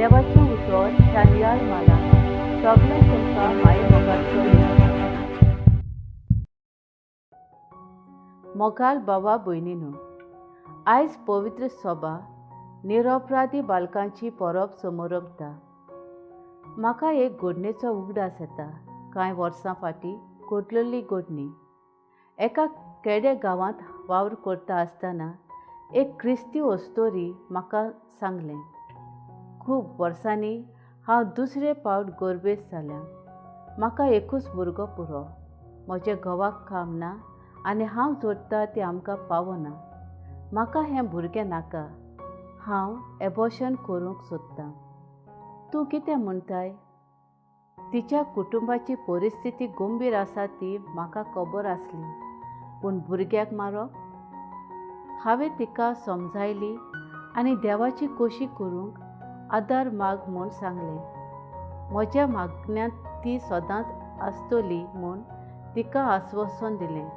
देवाचें उतर ह्या नियाळ माला सगळें तुमकां माये मोगाचो. मोगाल बाबा भयणीनू, आयज पवित्र सभा निरपराधी बालकांची परब समोरमता. म्हाका एक घडणेचो उगडास येता. कांय वर्सां फाटीं घडलेली घडणी. एका केडे गांवांत वावर करता आसतना एक क्रिस्ती अस्तोरी म्हाका सांगलें, खूब वर्सांनी हांव दुसरे पावट गर्भेस्त जाल्या. म्हाका एकूच भुरगो पुरो. म्हज्या घोवाक काम ना आनी हांव जोडटा तें आमकां पावना. म्हाका हें भुरगें नाका. हांव एबॉर्शन करूंक सोदतां. तूं कितें म्हणटाय? तिच्या कुटुंबाची परिस्थिती गंभीर आसा ती म्हाका खबर आसली, पूण भुरग्याक मारप? हांवें तिका समजायली आनी देवाची कोशी करूंक आदार माग म्हूण सांगलें. म्हज्या मागण्यांत ती सदांच आसतली म्हूण तिका आस्वासन दिलें.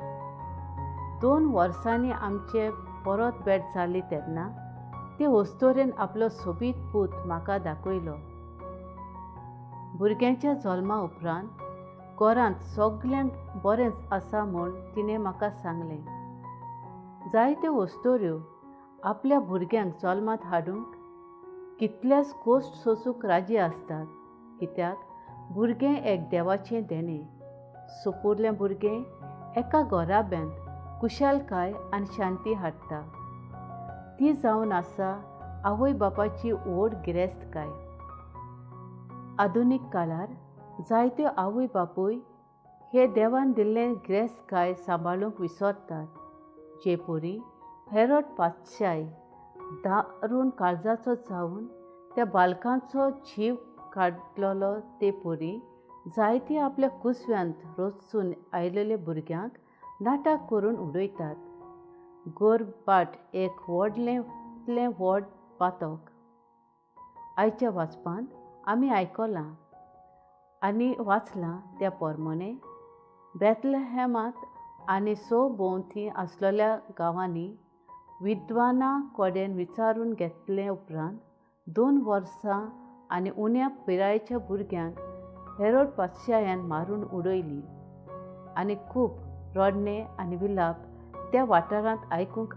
2 वर्सांनी आमचे परत भेट जाली तेन्ना ते अस्तोरेन आपलो सोबीत पूत म्हाका दाखयलो. भुरग्यांच्या जल्मा उपरांत घरांत सगल्यांक बरेंच आसा म्हूण तिणें म्हाका सांगलें. जायत्यो अस्तोऱ्यो आपल्या भुरग्यांक जल्मांत हाडूंक कितल्याच कश्ट सोसूंक राजी आसतात, कित्याक भुरगें एक देवाचें देणें. सोपुरलें भुरगें एका घराब्यांत कुशालकाय आनी शांती हाडटा. ती जावन आसा आवय बापायची व्हड गिरेस्तकाय. आधुनीक काळार जायत्यो आवय बापूय हे देवान दिल्लें गिरेस्तकाय सांबाळूंक विसरतात. जे परी हेरोड पातशाय दारून काळजाचो जावन त्या बालकांचो जीव काडलेलो, ते परी जायती आपल्या कुसव्यांत रचून आयलेल्या भुरग्यांक नाटक करून उडयतात. गोरबाट एक व्हडलें व्हड पातक. आयच्या वाचपांत आमी आयकलां आनी वाचलां त्या प्रमाणे बेथलेहमांत आनी सभोंवती आसलेल्या गांवांनी विद्वाना कडेन विचारून घेतले उपरांत 2 वर्सां आनी उण्या पिरायेच्या भुरग्यांक हेरोड पातशायान मारून उडयली आनी खूब रडणें आनी विलाप त्या वाठारांत आयकूंक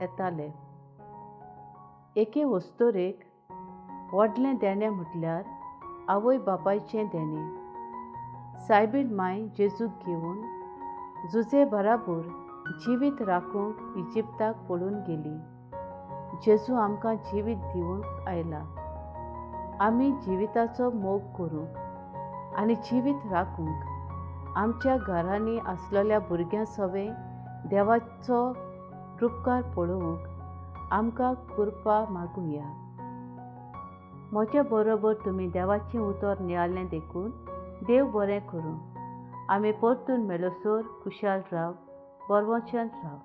येताले. एके अस्तोरेक व्हडलें देणें म्हटल्यार आवय बापायचें देणें. सायबीण माय जेजूक घेवन जुजे बराबर जिवीत राखूंक इजिप्ताक पळून गेली. जेजू आमकां जिवीत दिवंक आयला. आमी जिविताचो मोग करूंक आनी जिवीत राखूंक आमच्या घरांनी आसलेल्या भुरग्यां सवें देवाचो रुपकार पळोवंक आमकां कृपा मागुया. म्हज्या बरोबर तुमी देवाचें उतर नियाळ्ळें देखून देव बरें करूं. आमी परतून मेळसर खुशाल राव, बरवचन राव.